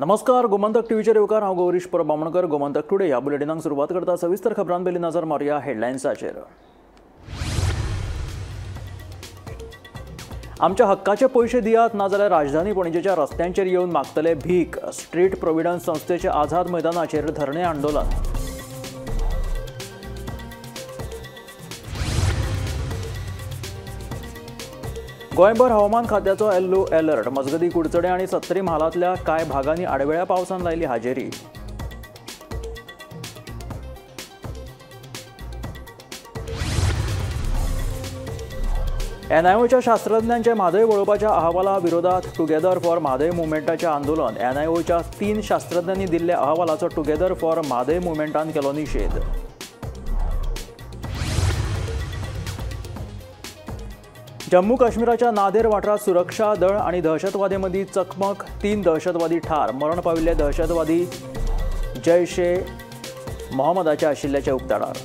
नमस्कार, गोमंतक टीव्हीचेर येवकार. हांव गौरीश परब बामणकर. गोमंतक टुडे ह्या बुलेटिनाक सुरवात करता. सविस्तर खबरां पयलीं नजर मारुया हेडलायन्साचेर. आमच्या हक्काचे पयशे दियात, नाजाल्यार राजधानी पणजेच्या रस्त्यांचेर येवन मागतले भीक. स्ट्रीट प्रोविडन्स संस्थेचे आझाद मैदानाचेर धरणे आंदोलन. गोंयभर हवामान खात्याचो येल्लो अलर्ट. मजगती कुडचडे आनी सत्तरी म्हालांतल्या कांय भागांनी आडवेळ्या पावसान लायली हाजेरी. एनआयओच्या शास्त्रज्ञांचे म्हादय वळोवपाच्या अहवाला विरोधात टुगेदर फॉर म्हादय मुवमेंटाचें आंदोलन. एनआयओच्या 3 शास्त्रज्ञांनी दिल्ल्या अहवालाचो टुगेदर फॉर म्हादय मुवमेंटान केलो निशेध. जम्मू काश्मीराच्या नादेर वाठारांत सुरक्षा दळ आनी दहशतवादी मदीं चकमक. 3 दहशतवादी ठार. मरण पाविल्ले दहशतवादी जैश ए मोहम्मदाचे आशिल्ल्याचे उक्ताडार.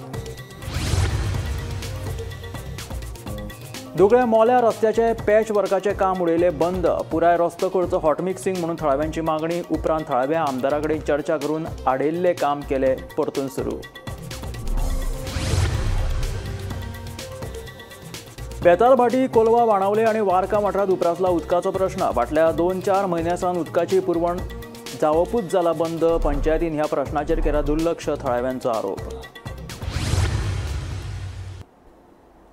दुगळ्या मोल्या रस्त्याचे पॅच वर्काचें काम उडयलें बंद. पुराय रस्तो करचो हॉटमिक्सिंग म्हणून थळाव्यांची मागणी. उपरांत थळाव्या आमदारा कडेन चर्चा करून आडयल्लें काम केलें परतून सुरू. बेतालभाटी, कोलवा, बाणावले आनी वारका वाठारांत उप्रासला उदकाचो प्रश्न. फाटल्या 2-4 म्हयन्यां सावन उदकाची पुरवण जावपूच जाला बंद. पंचायतीन ह्या प्रश्नाचेर केला दुर्लक्ष, थळाव्यांचो आरोप.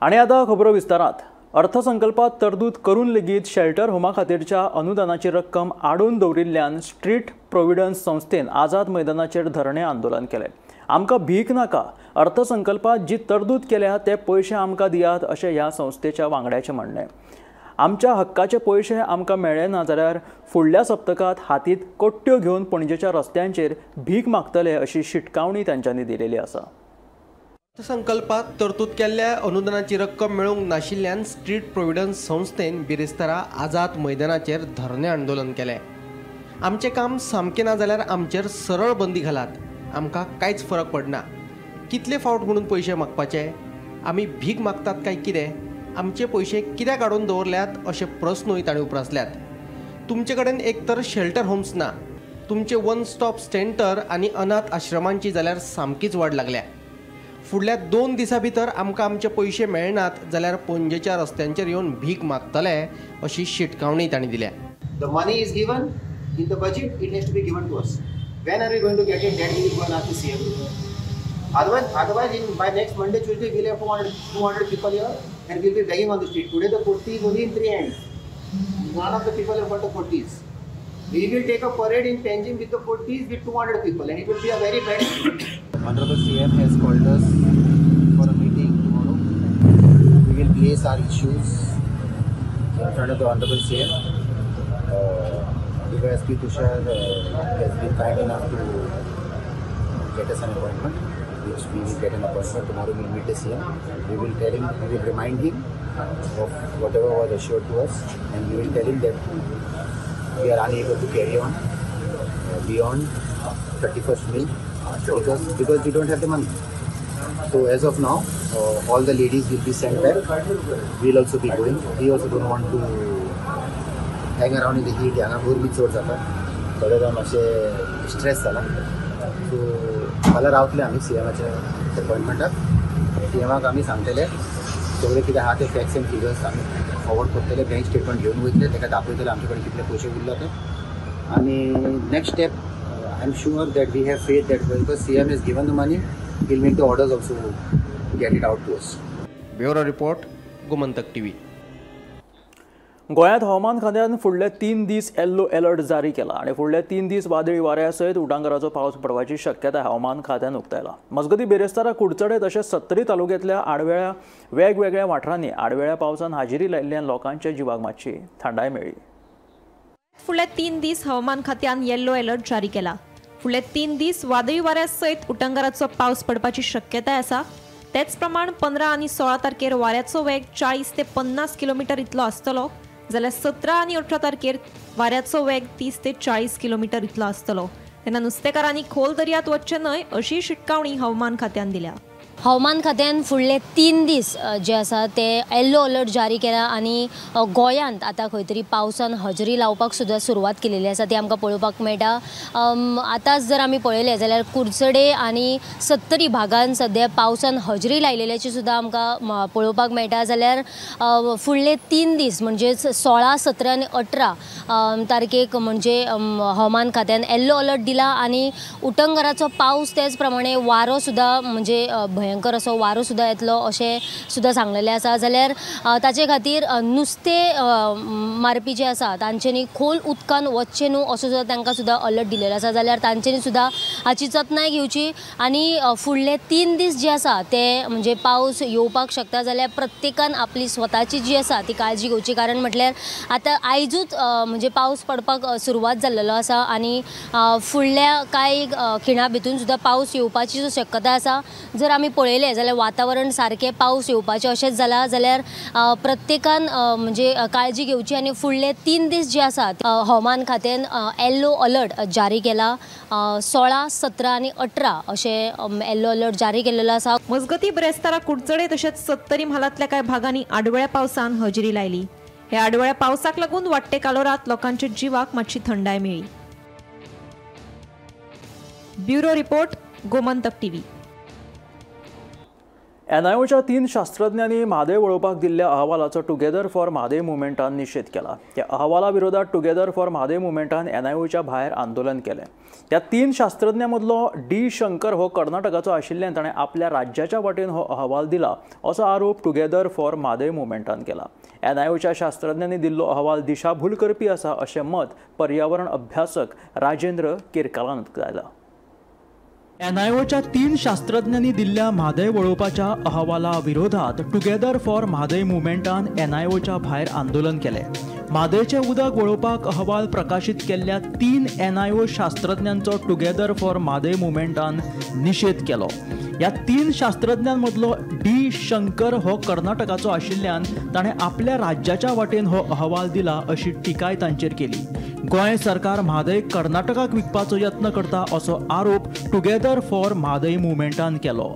आनी आतां खबरो विस्तारांत. अर्थसंकल्पात तरतूद करून लेगीत शेल्टर होमा खातीरच्या अनुदानाची रक्कम आडोवन दवरिल्ल्यान स्ट्रीट प्रोविडन्स संस्थेन आझाद मैदानाचेर धरणे आंदोलन केलें. आमकां भीक नाका, अर्थसंकल्पात जी तरतूद केल्या ते पयशे आमकां दियात अशें ह्या संस्थेच्या वांगड्याचें म्हणणें. आमच्या हक्काचे पयशे आमकां मेळ्ळे ना जाल्यार फुडल्या सप्तकांत हातींत कोट्ट्यो घेवन पणजेच्या रस्त्यांचेर भीक मागतले अशी शिटकावणी तांच्यांनी दिलेली आसा. अर्थसंकल्पात तरतूद केल्ल्या अनुदानाची रक्कम मेळूंक नाशिल्ल्यान स्ट्रीट प्रोविडन्स संस्थेन बिरेस्तारा आझाद मैदानाचेर धरणे आंदोलन केलें. आमचें काम सामकें ना जाल्यार आमचेर सरळ बंदी घालात, आमकां कांयच फरक पडना. कितले फावट म्हणून पयशे मागपाचे? आमी भीक मागतात काय कितें? आमचे पयशे कित्याक काडून दवरल्यात अशे प्रस्नूय तांणी उप्रासल्यात. तुमचे कडेन एक तर शेल्टर होम्स ना, तुमचे वन स्टॉप सेंटर आनी अनाथ आश्रमांची जाल्यार सामकीच वाड लागल्या. फुडल्या 2 दिसां भितर आमकां आमचे पयशे मेळनात जाल्यार पणजेच्या रस्त्यांचेर येवन भीक मागतले अशी शिटकावणी तांणी दिल्या. The money is given in the budget, it has to be given to us. When are we going to get it? That we will go and ask the CM. Otherwise, in by next Monday, Tuesday, we'll have 200 people here and we'll be begging on the street. Today, the 40 is only in 3 hands. None of the people have got the 40s. We will take a parade in Panjim with the 40s with 200 people, and it will be a very bad. Honorable CM has called us for a meeting tomorrow. We will place our issues in front of the Honorable CM. DYSP Tushar has been kind enough to get us an appointment, which we will get an appointment tomorrow. We will meet the CM. We will tell him, we will remind him of whatever was assured to us, and we will tell him that we are unable to carry on beyond 31st May because we don't have the money. So as of now, all the ladies will be sent back. We will also be going. We also don't want to hang around in the heat. हांगा गरमी चड जाता, थोडे जाण मातशें stress जाला. So फाल्यां रावतले आमी सीएमाच्या अपॉयंटमेंटाक. सीएमाक आमी सांगतले सगळें कितें आहा ते फॅक्ट्स एंड फिगर्स आमी फॉरवर्ड करतले. बँक स्टेटमेंट घेवन वयतले, ताका दाखयतले आमचे कडेन कितले पयशे उरला ते. आनी next step, I am sure that we have faith that because CM has given the money, he will make the orders also get it out to us. Bureau report, Gomantak TV. गोंयांत हवामान खात्यान फुडले 3 दीस येल्लो alert जारी केला आनी फुडले 3 दीस वादळी वाऱ्या सयत उटांगाराचो पावस पडपाची शक्यताय हवामान खात्यान उक्तायला. मजगती बिरेस्तारा कुडचडे तशेंच सत्तरी तालुक्यांतल्या आडवेळ्या वेगवेगळ्या वाठारांनी आडवेळ्या पावसान हाजेरी लायिल्ल्यान लोकांच्या जिवाक मातशी थंडाय मेळ्ळी. फुडले 3 दीस हवामान खात्यान येल्लो अलर्ट जारी केला. फुडले 3 दीस वादळी वाऱ्या सयत उटांगाराचो पावस पडपाची शक्यताय आसा. तेच प्रमाण 15 आनी 16 तारखेर वाऱ्याचो वेग 40 ते 50 किलोमिटर इतलो आसतलो, जाल्यार 17 आनी 18 तारखेर वाऱ्याचो वेग 30 ते 40 किलोमिटर इतलो आसतलो. तेन्ना नुस्तेकारांनी खोल दर्यांत वचचें न्हय अशी शिटकावणी हवामान खात्यान दिल्या. हवामान खात्यान फुडले 3 दीस जे आसा ते येल्लो अलर्ट जारी केला आनी गोंयांत आतां खंय तरी पावसान हजेरी लावपाक सुद्दां सुरवात केलेली आसा ती आमकां पळोवपाक मेळटा। आतांच जर आमी पळयलें जाल्यार कुडचडे आनी सत्तरी भागान सद्या पावसान हजेरी लायलेल्याची सुद्दां आमकां पळोवपाक मेळटा। जाल्यार फुडले 3 दीस म्हणजेच 16, 17 आनी 18 तारखेक म्हणजे हवामान खात्यान येल्लो अलर्ट दिला आनी उटंगराचो पावस तेच प्रमाणे वारो सुद्दां म्हणजे भयंकर असो वारो सुद्दां येतलो अशें सुद्दां सांगलेलें आसा। जाल्यार ताचे खातीर नुस्तें मारपी जे आसा तांच्यांनी खोल उदकान वचचें न्हू असो सुद्दां तांकां सुद्दां अलर्ट दिलेलो आसा। जाल्यार तांच्यांनी सुद्दां हाची जतनाय घेवची आनी फुडले 3 दीस जे आसा ते म्हणजे पावस येवपाक शकता। जाल्यार प्रत्येकान आपली स्वताची जी आसा ती काळजी घेवची, कारण म्हटल्यार आतां आयजूच म्हणजे पावस पडपाक सुरवात जाल्लेलो आसा आनी फुडल्या कांय खिणा भितून सुद्दां पावस येवपाची जो शक्यता आसा। जर आमी पळयलें जाल्यार वातावरण सारकें पावस येवपाचें अशेंच जालां जाल्यार प्रत्येकान म्हणजे काळजी घेवची आनी फुडले 3 दीस जे आसा हवामान खात्यान येल्लो अलर्ट जारी केला। 16, 17 आनी 18 अशें येल्लो अलर्ट जारी केलेलो आसा। मजगती ब्रेस्तारा कुडचडे तशेंच सत्तरी म्हालांतल्या कांय भागांनी आडवेळ्या पावसान हजेरी लायली। ह्या आडवेळ्या पावसाक लागून वाडटे कालोरात लोकांच्या जिवाक मातशी थंडाय मेळ्ळी। Bureau report, Gomantak TV. एनआयओच्या 3 शास्त्रज्ञांनी म्हादय वळोवपाक दिल्ल्या अहवालाचो टुगेदर फॉर म्हादय मुवमेंटान निशेध केला। त्या अहवाला विरोधात टुगेदर फॉर म्हादय मुवमेंटान एनआयओच्या भायर आंदोलन केलें। त्या 3 शास्त्रज्ञां मदलो डी शंकर हो कर्नाटकाचो आशिल्ल्यान ताणें आपल्या राज्याच्या वाटेन हो अहवाल दिला असो आरोप टुगेदर फॉर म्हादय मुवमेंटान केला। एनआयओच्या शास्त्रज्ञांनी दिल्लो अहवाल दिशाभूल करपी आसा अशें मत पर्यावरण अभ्यासक राजेंद्र केरकारान उक्तायलां। एनआयओच्या 3 शास्त्रज्ञांनी दिल्ल्या म्हादय वळोवपाच्या अहवाला विरोधात टुगेदर फॉर म्हादय मुवमेंटान एनआयओच्या भायर आंदोलन केलें। म्हादयचें उदक वळोवपाक अहवाल प्रकाशीत केल्ल्या 3 एनआयओ शास्त्रज्ञांचो टुगेदर फॉर म्हादय मुवमेंटान निशेध केलो। ह्या 3 शास्त्रज्ञां मदलो डी शंकर हो कर्नाटकाचो आशिल्ल्यान ताणें आपल्या राज्याच्या वाटेन हो अहवाल दिला अशी टिकाय तांचेर केली। गोंय सरकार म्हादय कर्नाटकाक विकपाचो यत्न करता असो आरोप टुगेदर फॉर म्हादय मुवमेंटान केलो।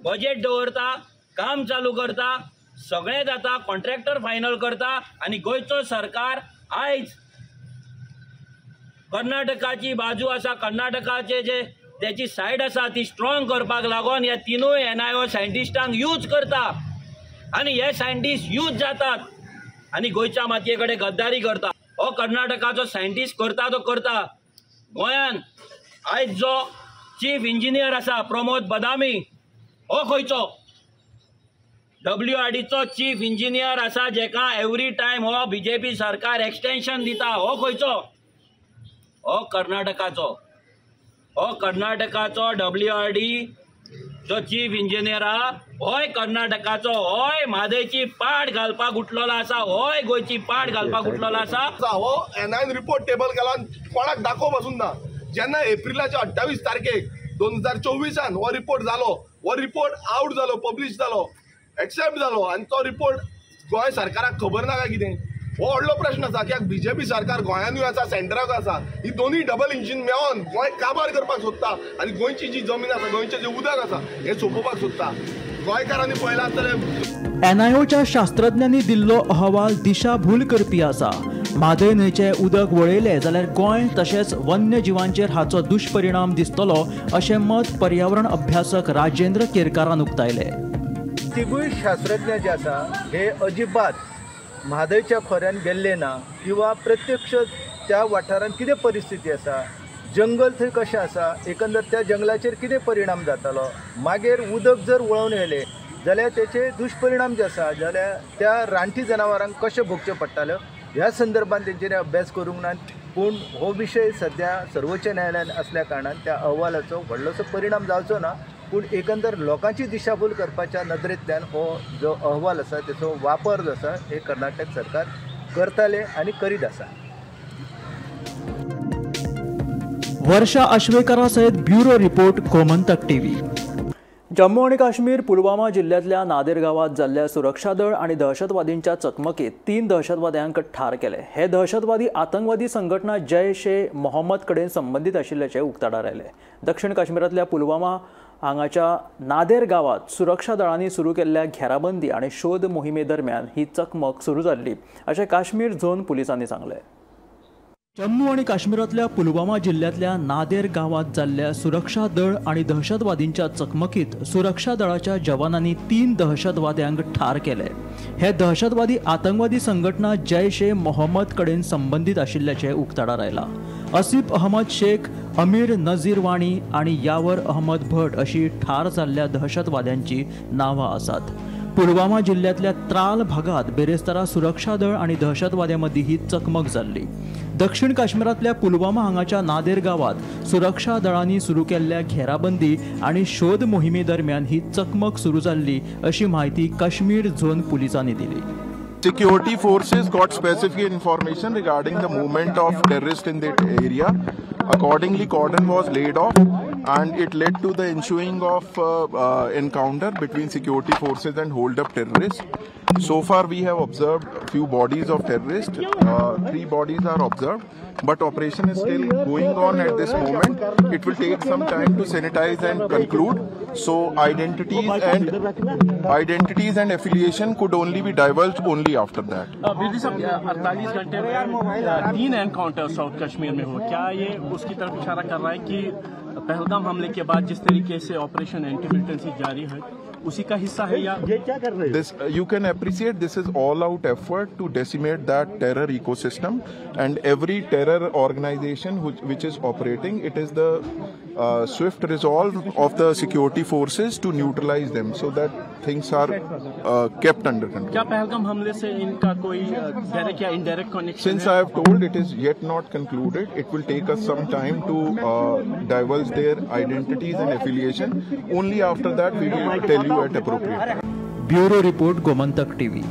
बजेट दवरता, काम चालू करता, सगळें जाता, कॉन्ट्रॅक्टर फायनल करता आनी गोंयचो सरकार आयज कर्नाटकाची बाजू आसा, कर्नाटकाचे जे तेची सायड आसा ती स्ट्रॉंग करपाक लागून ह्या 3 एनआयओ सायंटिस्टांक यूज करता आनी हे सायंटिस्ट यूज जातात आनी गोंयच्या मातये कडेन गद्दारी करता। हो कर्नाटकाचो सायंटिस्ट करता तो करता, गोंयान आयज जो चीफ इंजिनियर आसा प्रमोद बदामी हो खंयचो डब्ल्यूआरडीचो चीफ इंजिनियर आसा जेका एवरी टायम हो बीजेपी सरकार एक्सटेंशन दिता, हो खंयचो? हो कर्नाटकाचो। हो कर्नाटकाचो डब्ल्यूआरडी जो चीफ इंजिनियर आहा होय कर्नाटकाचो, होय म्हादयची पाट घालपाक उठलेलो आसा, होय गोंयची पाट घालपाक उठलेलो आसा। हो एनआयन रिपोर्ट टेबल केला, कोणाक दाखोवप पासून ना। जेन्ना एप्रिलाच्या 28 तारखेक 2024 हो रिपोर्ट जालो, हो रिपोर्ट आवट जालो, पब्लिश जालो, एक्सेप्ट जालो आनी तो रिपोर्ट गोंय सरकाराक खबर ना काय कितें, हो व्हडलो प्रश्न आसा। कित्याक बीजेपी सरकार गोंयानूय आसा, सेंटराकूय आसा, ही दोनूय डबल इंजीन मेळोन गोंय काबार करपाक सोदता आनी गोंयची जी जमीन आसा, गोंयचें जें उदक आसा हें सोंपोवपाक सोदता। गोंयकारांनी पळयलां आसतलें। एनआयओच्या शास्त्रज्ञांनी दिल्लो अहवाल दिशाभूल करपी आसा। म्हादय न्हंयचें उदक वळयलें जाल्यार गोंय तशेंच वन्यजिवांचेर हाचो दुश्परिणाम दिसतलो अशें मत पर्यावरण अभ्यासक राजेंद्र केरकारान उक्तायलें। तिगूय शास्त्रज्ञ जे आसा हे अजिबात म्हादयच्या खोऱ्यान गेल्ले ना किंवा प्रत्यक्ष त्या वाठारांत कितें परिस्थिती आसा, जंगल थंय कशें आसा, एकंदर त्या जंगलाचेर कितें परिणाम जातालो, मागीर उदक जर वळोवन येयलें जाल्यार तेचे दुश्परिणाम जे आसा जाल्यार त्या रानटी जनावरांक कशें भोगचें पडटालें ह्या संदर्भात तेंच्यांनी अभ्यास करूंक ना। पूण हो विशय सद्या सर्वोच्च न्यायालयान आसल्या कारणान त्या अहवालाचो व्हडलोसो परिणाम जावचो ना, पूण एकंदर लोकांची दिशाभूल करपाच्या नदरेंतल्यान हो जो अहवाल आसा तेचो वापर जो आसा हे कर्नाटक सरकार करताले आनी करीत आसा। वर्षा आश्वेकरा सयत bureau report, Gomantak TV. Jammu आनी काश्मीर पुलवामा जिल्ह्यांतल्या नादेर गांवांत जाल्ल्या सुरक्षा दळ आनी दहशतवादींच्या चकमकीत 3 दहशतवाद्यांक ठार केले। हे दहशतवादी आतंकवादी संघटना जैश ए मोहम्मद कडेन संबंदीत आशिल्ल्याचें उक्ताडार आयलें। दक्षिण काश्मीरांतल्या पुलवामा हांगाच्या नादेर गांवांत सुरक्षा दळांनी सुरू केल्ल्या घेराबंदी आनी शोध मोहिमे दरम्यान ही चकमक सुरू जाल्ली अशें काश्मीर झोन पुलिसांनी सांगलें. जम्मू आनी काश्मीरांतल्या पुलवामा जिल्ल्यांतल्या नादेर गांवांत जाल्ल्या सुरक्षा दळ आनी दहशतवादींच्या चकमकीत सुरक्षा दळाच्या जवानांनी 3 दहशतवाद्यांक ठार केले. हे दहशतवादी आतंकवादी संघटना जैश ए मोहम्मद कडेन संबंदीत आशिल्ल्याचें उक्ताडार आयलां. असीफ अहमद शेख, अमीर नझीर वाणी आनी यावर अहमद भट अशी ठार जाल्ल्या दहशतवाद्यांची नांवां आसात. पुलवामा जिल्ल्यांतल्या त्राल भागात बेरेस्तारा सुरक्षा दळ आनी दहशतवाद्यां मदीं ही चकमक जाल्ली. दक्षिण काश्मीरांतल्या पुलवामा हांगाच्या नादेर गांवांत सुरक्षा दळांनी सुरू केल्ल्या घेराबंदी आनी शोध मोहिमे दरम्यान ही चकमक सुरू जाल्ली अशी म्हायती काश्मीर झोन पुलिसांनी दिली. Security forces got specific information regarding the movement of terrorists in that area. Accordingly, cordon was laid off and it led to the ensuing of encounter between security forces and hold-up terrorists. So far, we have observed few bodies of terrorists. 3 bodies are observed, but operation is still going on at this moment. It will take some time to sanitize and conclude. So identities and affiliation could only be divulged only after that. Bedi साहब, 48 घंटे में 3 encounter south Kashmir में हुआ, क्या ये उसकी तरफ इशारा कर रहा है कि पहलगाम हमले के बाद जिस तरीके से ऑपरेशन एंटी मिलिटेंसी जारी है उसी का हिस्सा है या ये क्या कर रहे हैं? This you can appreciate this is all out effort to decimate that terror ecosystem and every terror organization which is operating. It is the swift resolve of the security forces to neutralize them so that things are kept under control. क्या पहलगाम हमले से इनका कोई direct या indirect connection? Since I have told, it is yet not concluded. It will take us some time to divulge their identities and affiliation. Only after that we will tell you at appropriate time. Bureau report, Gomantak TV.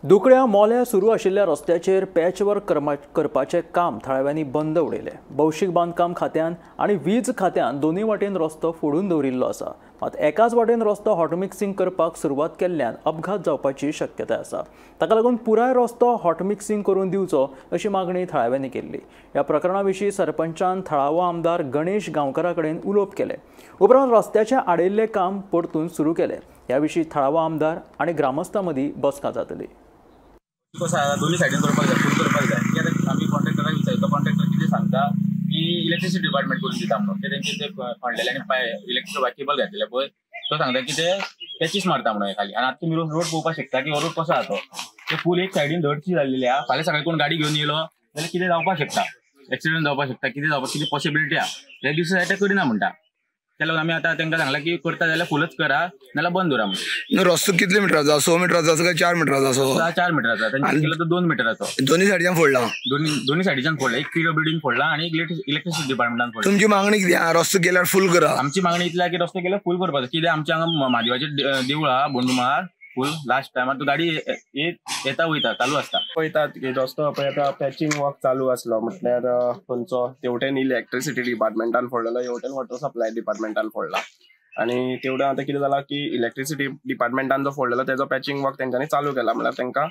दुकड्या मोल्या सुरू आशिल्ल्या रस्त्याचेर patchwork करपाचें काम थळाव्यांनी बंद उडयलें. भौशीक बांदकाम खात्यान आनी वीज खात्यान दोनूय वाटेन रस्तो फोडून दवरिल्लो आसा. मात एकाच वाटेन रस्तो हॉटमिक्सिंग करपाक सुरवात केल्ल्यान अपघात जावपाची शक्यताय आसा. ताका लागून पुराय रस्तो हॉटमिक्सिंग करून दिवचो अशी मागणी थळाव्यांनी केल्ली. ह्या प्रकरणा विशीं सरपंचान थळावो आमदार गणेश गांवकारा कडेन उलोवप केलें. उपरांत रस्त्याचें आडयल्लें काम परतून सुरू केलें. ह्या विशीं थळावो आमदार आनी ग्रामस्थां मदीं बसका जातली. दोन्ही सायडीन करपाक जाय, फूल करपाक जाय. की आतां आमी कॉन्ट्रॅक्टराक विचारता, कॉन्ट्रॅक्टर कितें सांगता की इलेक्ट्रिसिटी डिपार्टमेंट करून दिता म्हणून. ते तेंचे ते खणलेले आनी पाय इलेक्ट्रिसिटी केबल घातलेले पळय, तो सांगता की ते पॅचीस मारता म्हणून खाली. आनी आतां तुमी रोड पळोवपाक शकता की हो रोड कसो आहा तो. ते फूल एक सायडीन धडची जाल्लेली आहा. फाल्यां सकाळी कोण गाडी घेवन येयलो जाल्यार कितें जावपाक शकता, एक्सिडंट जावपाक शकता, कितें जावपाक कितें पॉसिबिलिटी आहा. ते दुसरे सायडीन करिना म्हणटा. त्या लागून आमी आतां तांकां सांगलां की करता जाल्यार फुलच करा, नाल्यार बंद दवरा म्हणून. रस्तो कितले मिटराचो आसा? 100 मिटराचो आसा काय 4 मिटराचो आसा? 4 मिटराचो. तांणी केलो तो 2 मिटराचो. दोन्ही सायडीच्यान फोडला? दोन्ही सायडीच्यान फोडला. एक पीडब्ल्यूडीन फोडला आनी एक इलेक्ट्रिसिटी डिपार्टमेंटान फोडला. तुमची मागणी कितें? रस्तो केल्यार फूल करा. आमची मागणी इतली की रस्तो केल्यार फूल करपाचो. कित्याक आमच्या हांगा म्हादेवाचें देवूळ आहा बोंडुमार, फूल लास्ट टायमार तूं गाडी येता वयता चालू आसता. पळयतात की रस्तो पळय आतां पॅचिंग वर्क चालू आसलो म्हटल्यार खंयचो तेवटेन इलेक्ट्रिसिटी डिपार्टमेंटान फोडलेलो, हेवटेन वॉटर सप्लाय डिपार्टमेंटान फोडला. आनी तेवटेन आतां कितें जालां की इलेक्ट्रिसिटी डिपार्टमेंटान जो फोडलेलो तेजो पॅचिंग वर्क तेंच्यांनी चालू केला. म्हळ्यार तेंकां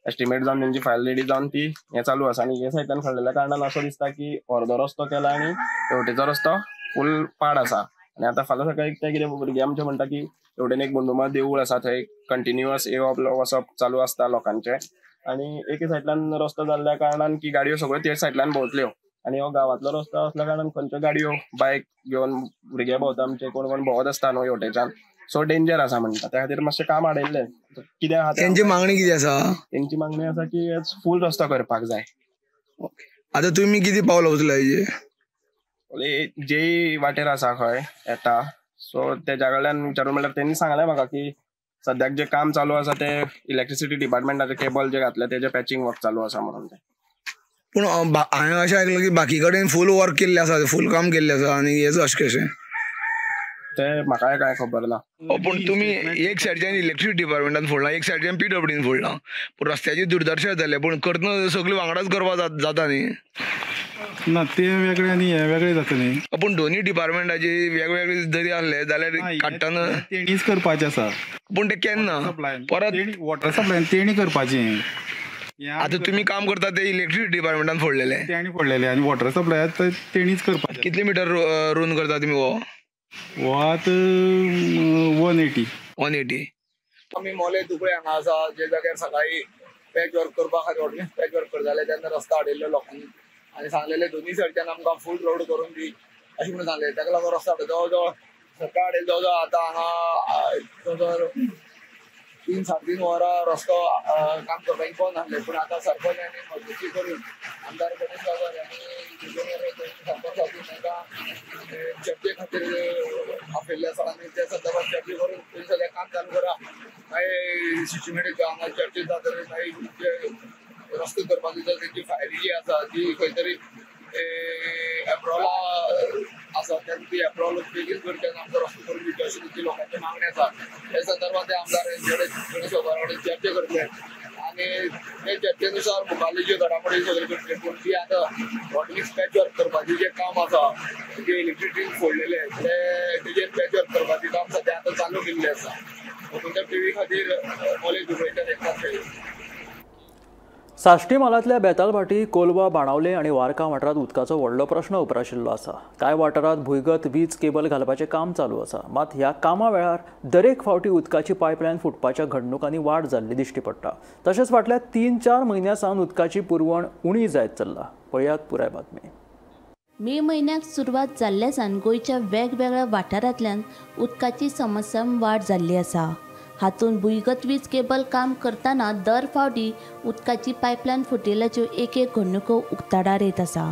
एस्टिमेट जावन तेंची फायल रेडी जावन ती हें चालू आसा. आनी हे सायडीन फोडलेल्या कारणान असो दिसता की अर्दो रस्तो केला आनी हेवटेचो रस्तो फूल पाड आसा. आनी आतां फाल्यां सकाळी ते कितें भुरगे आमचे म्हणटा की हेवटेन एक बोंडुमार देवूळ आसा, थंय कंटिन्युअस येवप वचप चालू आसता लोकांचें. आनी एके सायडल्यान रस्तो जाल्ल्या कारणान की गाडयो सगळ्यो तेच सायडल्यान भोंवतल्यो. आनी हो गांवांतलो रस्तो आसल्या कारणान खंयच्यो गाडयो बायक घेवन भुरगे भोंवता आमचे, कोण कोण भोंवत आसता न्हू हेवटेच्यान. सो डेंजर आसा म्हणटा, त्या खातीर मातशें काम आडयल्लें. कितें आहा तेंची मागणी कितें आसा? तेंची मागणी आसा की फूल रस्तो करपाक जाय. आतां तुमी कितें पावलां उचला हेजेर? जेई वाटेर आसा खंय येता, सो तेज्या कडल्यान विचारून म्हणल्यार तेणी सांगलें म्हाका की सद्याक जें काम चालू आसा तें इलेक्ट्रिसिटी डिपार्टमेंटाचें केबल जें घातलें तेजें पॅचिंग वर्क चालू आसा म्हणून. तें पूण हांवें अशें आयकलां की बाकी कडेन फूल वर्क केल्लें आसा, फूल काम केल्लें आसा आनी हेच अशें कशें तें म्हाकाय कांय खबर ना. पूण तुमी एक सायडच्यान इलेक्ट्रिसिटी डिपार्टमेंटान फोडलां, एक सायडच्यान पीडब्ल्यूडीन फोडलां, पूण रस्त्याची दुर्दर्शा जाल्या. पूण करतना सगळें वांगडाच करपाक जाता न्ही? ना, ते वेगळे आनी हे वेगळे जाता न्ही. पूण दोन्ही डिपार्टमेंटाची वेगवेगळे जरी आसले जाल्यार काडटना तेणीच करपाचें आसा. पूण ते केन्ना परत वॉटर सप्लाय तेणी करपाचें, आतां तुमी काम करता ते इलेक्ट्रिसिटी डिपार्टमेंटान फोडलेले, तेणी फोडलेले आनी वॉटर सप्लाय तेणीच करपाक. कितले मिटर रोन करता तुमी हो? हो आतां 180. 180. आमी मोले दुबळे हांगा आसा, जे जाग्यार सकाळी पॅच वर्क करपा खातीर ऑर्डिनन्स पॅच वर्क करताले तेन्ना रस्तो हाडिल्लो लोकांनी आनी सांगलेले दोनूय सायडच्यान आमकां फूल रोड करून दी अशें म्हणून सांगलें. ताका लागून रस्तो हाडलो जवळ जवळ सकाळ हाडिल्लो जवळ जवळ आतां हांगा जवळ जवळ 3 साडे 3 वरां रस्तो काम करपाक बंद आसलें. पूण आतां सरपंच आनी मजगती करून आमदार गणेश गावकर आनी सरपंच तांकां चर्चे खातीर आपयल्ले आसा आनी त्या संदर्भात चर्चे करून तुमी सगळें काम चालू करा. मागीर सिस्टमॅटीक हांगा चर्चे जातकीर मागीर रस्तो करपाची जर तेंची फायली जी आसा ती खंय तरी एप्रोला आसा तेन्ना ती एप्रोल बेगीन करची आनी आमकां रस्तो करून दिवचो अशी तेंची लोकांची मागणी आसा. त्या संदर्भात ते आमदार गणेश गावकर कडेन चर्चा करतले आनी ते चर्चेनुसार मुखारली ज्यो घडामोडी सगळ्यो करतले. पूण ती आतां हॉटमिक्स पॅच वर्क करपाचें जें काम आसा, जे इलेक्ट्रिसिटी फोडलेले ते तेजेर पॅच वर्क करपाचें काम सद्या आतां चालू केल्लें आसा. म्हणून टीव्ही खातीर मोले दुबळेच्यान एकनाथ शेळी. साश्टी म्हालांतल्या बेतालभाटी, कोलवा, बाणावले आनी वारका वाठारांत उदकाचो व्हडलो प्रश्न उप्राशिल्लो आसा. कांय वाठारांत भुंयगत वीज केबल घालपाचें काम चालू आसा, मात ह्या कामा वेळार दरेक फावटी उदकाची पायपलायन फुटपाच्या घडणुकांनी वाड जाल्ली दिश्टी पडटा. तशेंच फाटल्या 3-4 म्हयन्यां सावन उदकाची पुरवण उणी जायत चल्ला. पळयात पुराय बातमी. मे म्हयन्याक सुरवात जाल्ल्या सावन गोंयच्या वेगवेगळ्या वाठारांतल्यान उदकाची समस्या वाड जाल्ली आसा. हातूंत भुंयगत वीज केबल काम करतना दर फावटी उदकाची पायपलायन फुटिल्ल्याच्यो एक एक घडणुको उक्ताडार येत आसा.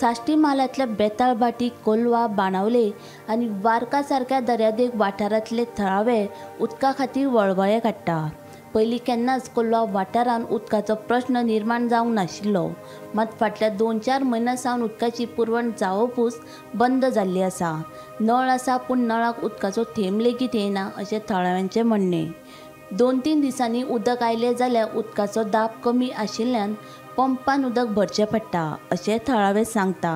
साश्टी म्हालांतल्या बेताळभाटी, कोलवा, बाणावले आनी वारका सारक्या दर्यादेग वाठारांतले थळावे उदका खातीर वळवळे काडटा. पयलीं केन्नाच कोलवा वाठारांत उदकाचो प्रश्न निर्माण जावंक नाशिल्लो, मात फाटल्या 2-4 म्हयन्यां सावन उदकाची पुरवण जावपूच बंद जाल्ली आसा. नळ आसा पूण नळाक उदकाचो थेंब लेगीत येना अशें थळाव्यांचें म्हणणें. 2-3 दिसांनी उदक आयलें जाल्यार उदकाचो दाब कमी आशिल्ल्यान पंपान उदक भरचें पडटा अशें थळावे सांगता.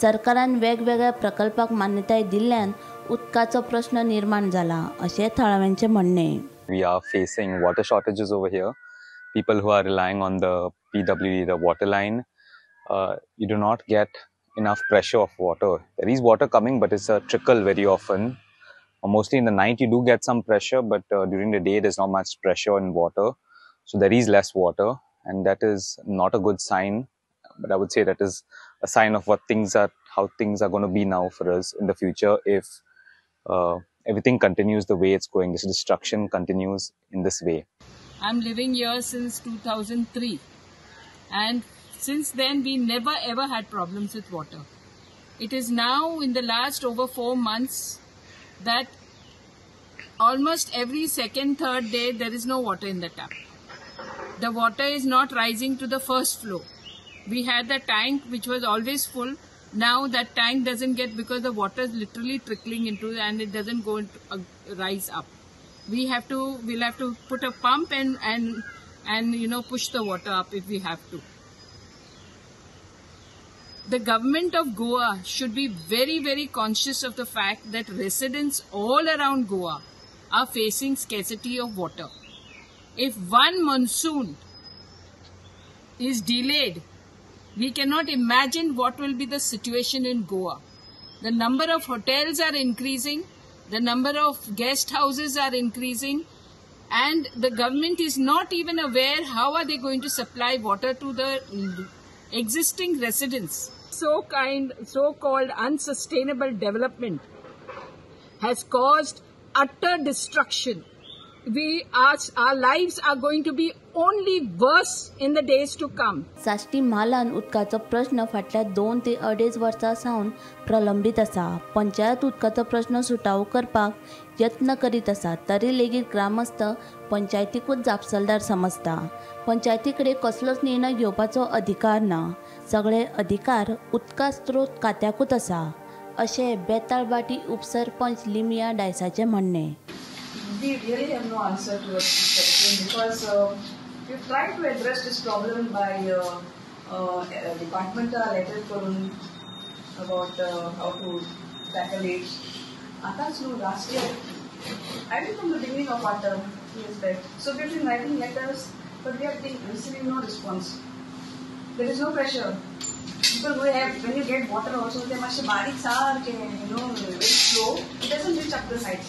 सरकारान वेगवेगळ्या प्रकल्पाक मान्यताय दिल्ल्यान उदकाचो प्रश्न निर्माण जाला अशें थळाव्यांचें म्हणणें. We are facing water shortages over here. People who are relying on the PWD, the water line, you do not get enough pressure of water. There is water coming, but it's a trickle very often. Mostly in the night you do get some pressure, but during the day there's not much pressure in water. So there is less water, and that is not a good sign. But I would say that is a sign of what things are, how things are going to be now for us in the future if everything continues the way it's going. This destruction continues in this way. I'm living here since 2003, and since then we never ever had problems with water. It is now in the last over 4 months that almost every second, third day there is no water in the tap. The water is not rising to the first floor. We had the tank which was always full. Now that tank doesn't get, because the water is literally trickling into and it doesn't go into, rise up. We'll have to put a pump and you know, push the water up if we have to. The government of Goa should be very, very conscious of the fact that residents all around Goa are facing scarcity of water. If one monsoon is delayed, we cannot imagine what will be the situation in Goa. The number of hotels are increasing, the number of guest houses are increasing, and the government is not even aware how are they going to supply water to the existing residents. So-called unsustainable development has caused utter destruction. Our lives are going to be only worse in the days to come. Sashti म्हालान उदकाचो प्रश्न फाटल्या 2 ते 2.5 वर्सां सावन प्रलंबीत आसा. पंचायत उदकाचो प्रश्न सुटावो करपाक यत्न करीत आसा, तरी लेगीत ग्रामस्थ पंचायतीकूच जापसालदार समजता. पंचायती कडेन कसलोच निर्णय घेवपाचो अधिकार ना, सगळे अधिकार उदका स्त्रोत खात्याकूच आसा अशें बेताळभाटी उपसरपंच लिमिया डायसाचें म्हणणें. We really have no answer to this question because we've tried to address this problem by departmental letter करून about how to tackle it. Atas no last year, I think from the beginning of our term, years back. So we've been writing letters But we are receiving no response. There is no pressure. People who have, when you get water also, they must barik saarke, you know, very slow. It doesn't reach up the sides.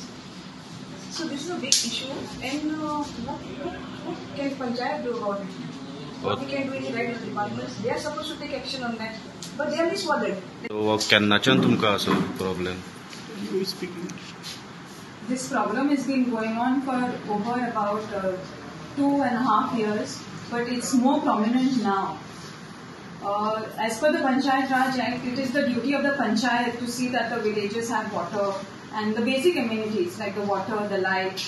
So this is a big issue, and what can Panchayat do about it? What we can do in the right departments? They are supposed to take action on that, but they are misbothered. So केन्नाच्यान तुमकां असो problem? This problem has been going on for over about 2.5 years, but it's more prominent now. As per the Panchayat Raj Act, it is the duty of the Panchayat to see that the villages have water and the basic amenities like the water, the light.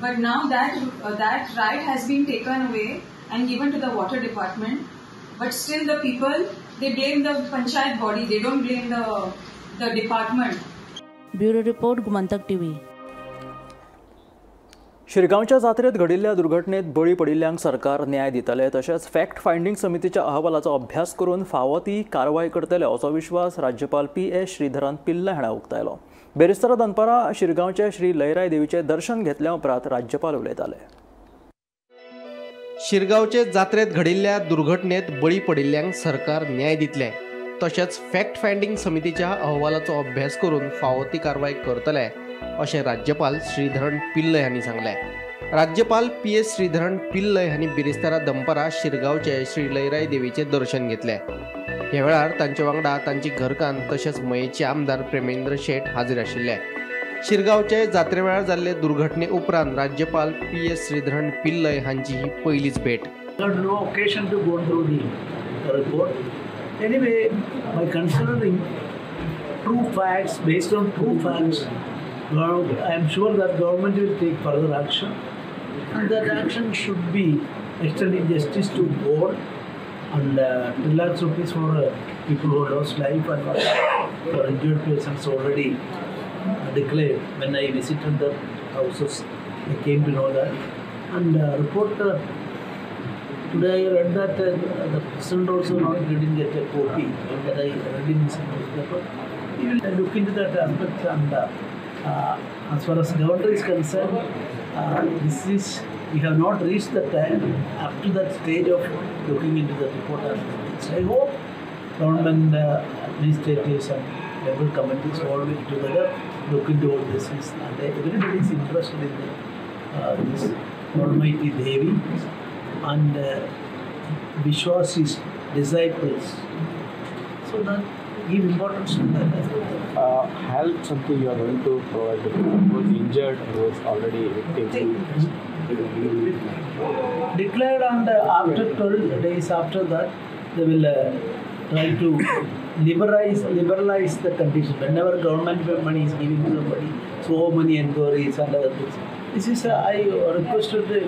But now that right has been taken away and given to the water department. But still the people, they blame the Panchayat body, they don't blame the department. Bureau Report, Gomantak TV. शिरगांवच्या जात्रेत घडिल्ल्या दुर्घटनेत बळी पडिल्ल्यांक सरकार न्याय दितले, तशेंच fact finding समितीच्या अहवालाचो अभ्यास करून फावो ती कारवाय करतले असो विश्वास राज्यपाल पी.एस. श्रीधरन पिल्लय हाणें उक्तायलो. बेरेस्तारा दनपारां शिरगांवच्या श्री लयराय देवीचें दर्शन घेतल्या उपरांत राज्यपाल उलयताले. शिरगांवचे जात्रेत घडिल्ल्या दुर्घटनेत बळी पडिल्ल्यांक सरकार न्याय दितले, तशेंच फॅक्ट फायंडींग समितीच्या अहवालाचो अभ्यास करून फावो ती कारवाय करतले अशें राज्यपाल श्रीधरन पिल्लय हांणी सांगलें. राज्यपाल पी.एस. श्रीधरन पिल्लय हांणी बिरेस्तारा दनपारां शिरगांवचे श्री लयराय देवीचें दर्शन घेतलें. ह्या वेळार तांचे वांगडा तांची घरकान्न तशेंच मयेचे आमदार प्रेमेंद्र शेट हाजीर आशिल्ले. शिरगांवचे जात्रे वेळार जाल्ले दुर्घटने उपरांत राज्यपाल पी.एस. श्रीधरन पिल्लय हांची ही पयलीच भेट. Anyway, by considering true facts, based on true facts, I am sure that government will take further action, and that action should be extending justice to all, and 2 lakhs rupees for people who lost life and for injured persons already declared. When I visited the houses, I came to know that. And report today I read that the president also not didn't get a copy that I read in some newspaper. We will look into that aspect, and as far as governor is concerned, this is, we have not reached the time up to that stage of looking into the report. I hope government, administrators and local committees all will together look into all this, and everybody is interested in the, this Almighty Devi and Vishwasi's disciples. So that give importance to that as well. Help something you are going to provide to people who is injured, who is already victim. Declared, and after 12 days after that, they will try to liberalize the condition. Whenever government money is giving to somebody, so many enquiries and other things. This is I requested the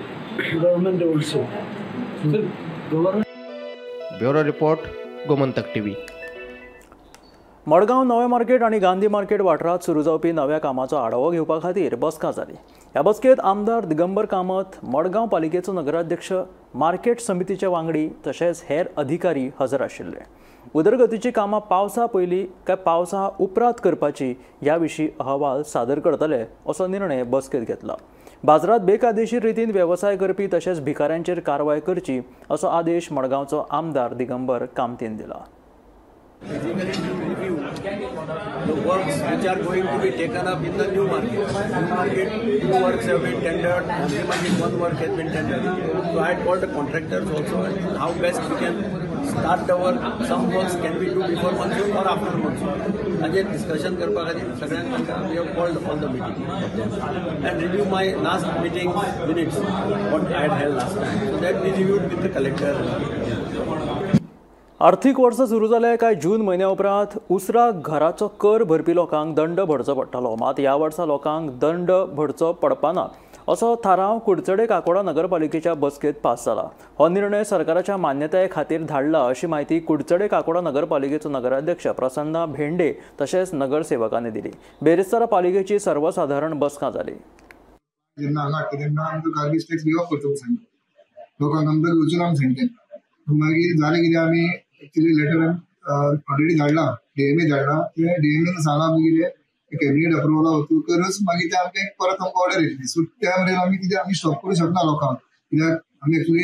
government also. So, government. Bureau Report, Gomantak TV. Madgaon नवें market आनी Gandhi market वाठारांत सुरू जावपी नव्या कामाचो आढावो घेवपा खातीर बसका जाली. ह्या बसकेंत आमदार दिगंबर कामत, मडगांव पालिकेचो नगराध्यक्ष, मार्केट समितीचे वांगडी तशेंच हेर अधिकारी हजर आशिल्ले. उदरगतीची कामां पावसा पयलीं काय पावसा उपरांत करपाची ह्या विशीं अहवाल सादर करतले असो निर्णय बसकेंत घेतला. बाजारांत बेकायदेशीर रितीन वेवसाय करपी तशेंच भिकाऱ्यांचेर कारवाय करची असो आदेश मडगांवचो आमदार दिगंबर कामतीन दिला. Basically to review the works which are going to be taken up in the new market. New market, two works have been tendered, Gandhi market one work has been tendered. So I had called the contractors also and how best we can start the work. Some works can be do before monsoon or after monsoon. Again discussion karpa khatir sagalyank we have called all the meeting of them and review my last meeting minutes what I had held last time. So that we reviewed with the collector. आर्थिक वर्स सुरू जालें काय जून म्हयन्या उपरांत उसरा घराचो कर भरपी लोकांक दंड भरचो पडटलो. मात ह्या वर्सा लोकांक दंड भरचो पडपाना असो थाराव कुडचडे काकोडा नगरपालिकेच्या बसकेंत पास जाला. हो निर्णय सरकाराच्या मान्यताये खातीर धाडला अशी म्हायती कुडचडे काकोडा नगरपालिकेचो नगराध्यक्ष प्रसन्ना भेंडे तशेंच नगरसेवकांनी दिली. बेरेस्तारा पालिकेची सर्वसाधारण बसका जाली. जेन्ना हांगा हाडटा तेन्ना आमकां गार्बेज टॅक्स घेवप करता सांगता लोकांक आमकां घेवचो ना सांगलें. मागीर जालें कितें, आमी एक्चुअली लेटर ऑलरेडी धाडला, डीएमए धाडला. ते डीएमएन सांगलां आमी कितें कॅबिनेट अप्रुवला वतकच मागीर ते आमकां परत आमकां ऑर्डर येतली. सो त्या मेरेन आमी कितें आमी स्टॉप करूं शकना लोकांक, कित्याक आमी एक्चुली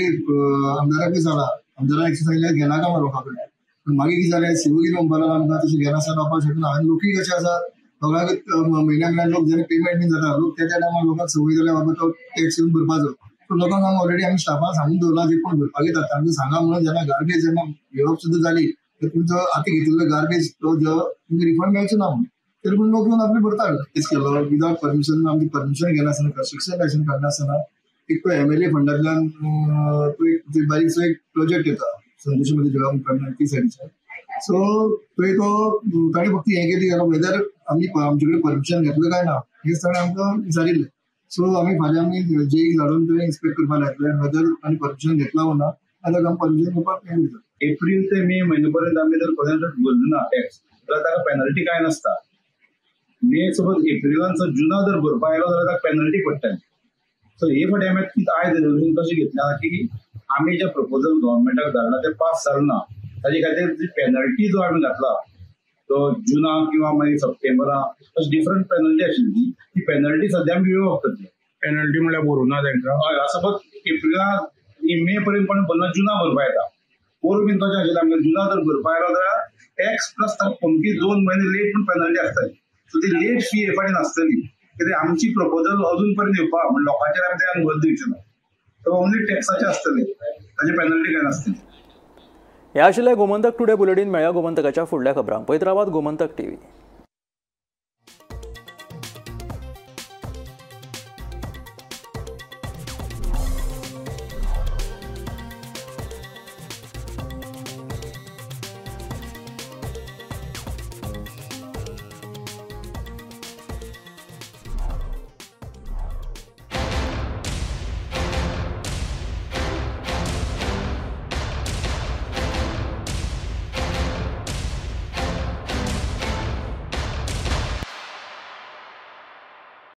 आमदाराकूय जाला, आमदारान एक्चुअली सांगलें घेनाका म्हणून लोकां कडेन. पूण मागीर कितें जालें, सीओ कितें म्हणपाक लागलो आमकां तशें घेनासतना रावपाक शकना. आनी लोकूय कशें आसा, लोकांक म्हयन्या म्हयन्याक लोक जेन्ना पेमेंट बीन जाता, लोक त्या त्या टायमार लोकांक संवय जाल्या बाबा तो टॅक्स येवन भरपाचो. पूण लोकांक आमी ऑलरेडी आमी स्टाफान सांगून दवरला, जे कोण भरपाक येतात तांकां सांगा म्हणून, जेन्ना गार्बेज जेन्ना घेवप सुद्दां जाली तर तुमचो आतां घेतिल्लो गार्बेज तो जो तुमकां रिफंड मेळचो ना म्हणून, तरी पूण लोक येवन आपले भरतात. तेच केलो विदाउट परमिशन, आमची परमिशन घेनासतना, कन्स्ट्रक्शन लायसन्स काडनासतना एक तो एमएलए फंडांतल्यान तो एक बारीकसो एक प्रोजेक्ट येता संतोषमध्ये जळगाव मुखार ती सायडीच्यान. सो थंय तो ताणें फक्त हें कितें केलां, वेदर आमी आमचे कडेन परमिशन घेतलें काय ना हें ताणें आमकां विचारिल्लें. सो आमी फाल्यां आमी जेईक धाडून थंय इन्स्पेक्ट करपाक लायतले, वेदर आमी परमिशन घेतलां वो ना, जाल्यार आमी परमिशन घेवपाक हें करता. एप्रील ते मे म्हयने पर्यंत आमी जर कोणाक भरलो ना टॅक्स जाल्यार ताका पेनल्टी कांय नासता. मे सपोज एप्रिलान जुना जर भरपाक आयलो जाल्यार ताका पेनल्टी पडटली. सो हे फावटी आमी आयज रेजोल्युशन कशें घेतलें की आमी जे प्रपोजल गव्हर्मेंटाक धाडला ते पास जालें ना, ताजे खातीर जी पेनल्टी जो आमी घातला तो जुना किंवा मागीर सप्टेंबराक अशी डिफरंट पेनल्टी आशिल्ली, ती पेनल्टी सद्या आमी वेव करतले. पेनल्टी म्हणल्यार भरूं ना तांकां? हय, सपोज एप्रिलाक मे पर्यंत कोण भरना, जुना भरपा येता. पोरूं बीन तशें आशिल्लें आमकां, जुना जर भरपा आयलो जाल्यार टॅक्स प्लस ताका अमकी 2 म्हयने लेट म्हूण पेनल्टी आसतली. सो ती लेट फी हे फाटीं नासतली, कित्याक आमची प्रपोजल अजून पर्यंत येवपा म्हण लोकांचेर आमी ते भर दिवचे ना, तो ओनली टॅक्साचे आसतले, ताची पेनल्टी काय नासतली. हे आशिल्लें गोमंतक टुडे बुलेटीन. मेळया गोमंतकाच्या फुडल्या खबरांक. पळयत रावात गोमंतक टीव्ही.